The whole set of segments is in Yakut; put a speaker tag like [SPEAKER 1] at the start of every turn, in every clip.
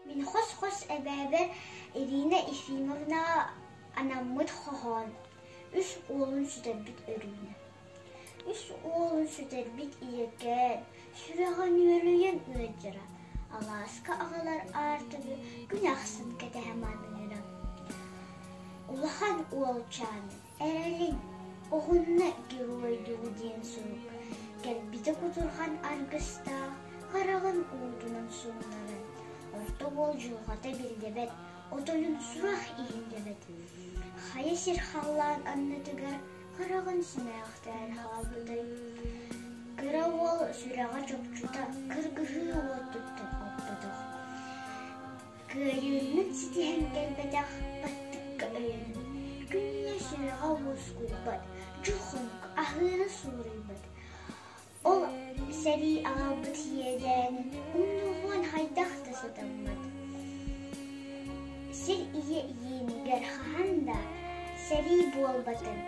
[SPEAKER 1] Мин хос-хос эбээбэр Ирина Ефимовнаҕа анаммыт хоһоон «Үс уолун сүтэрбит Өрүүнэ». Үс уолун сүтэрбит ийэкээн, сүрэҕэ нүөлүйэн ыалдьара, алааска аҕалар аартыгы күн ахсын кэтэһэ маныыра. Улахан уолчааны Эрэлин, оҕунна геройдуу диэн сурук кэлбитэ кутурҕан аргыстаах хараҕын уутунан суунарын, орто уол дьылҕата биллибэт, отойун сурах иһиллибэт. Хайа сир халлаан аннытыгар хараҕын симээхтээн хаалбытай. Кыра уол сүрэҕэ чопчута кыргыһыы уотуттан оппотох. Кыайыыны ситиһэн кэлбэтэх баттыкка өйөнөн, күннэ сүрэҕэ уоскуйбат, дьол-хонук аһыыны суурайбат. Ол сэрии аҕалбыт иэдээнин умнуһуон хайдах да сатаммат. Сир ийэ иэнигэр хаһан да сэрии буолбатын,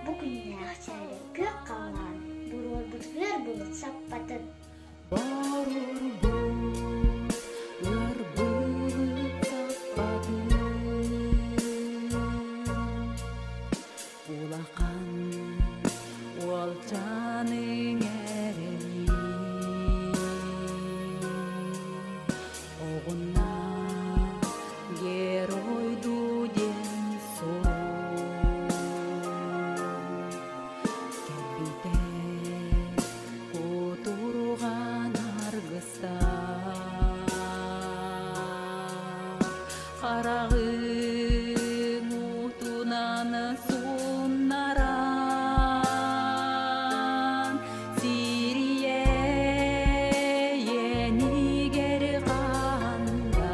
[SPEAKER 1] бу күннээх чээрэ күөх халлаан буруорбут ыар былыт саппатын.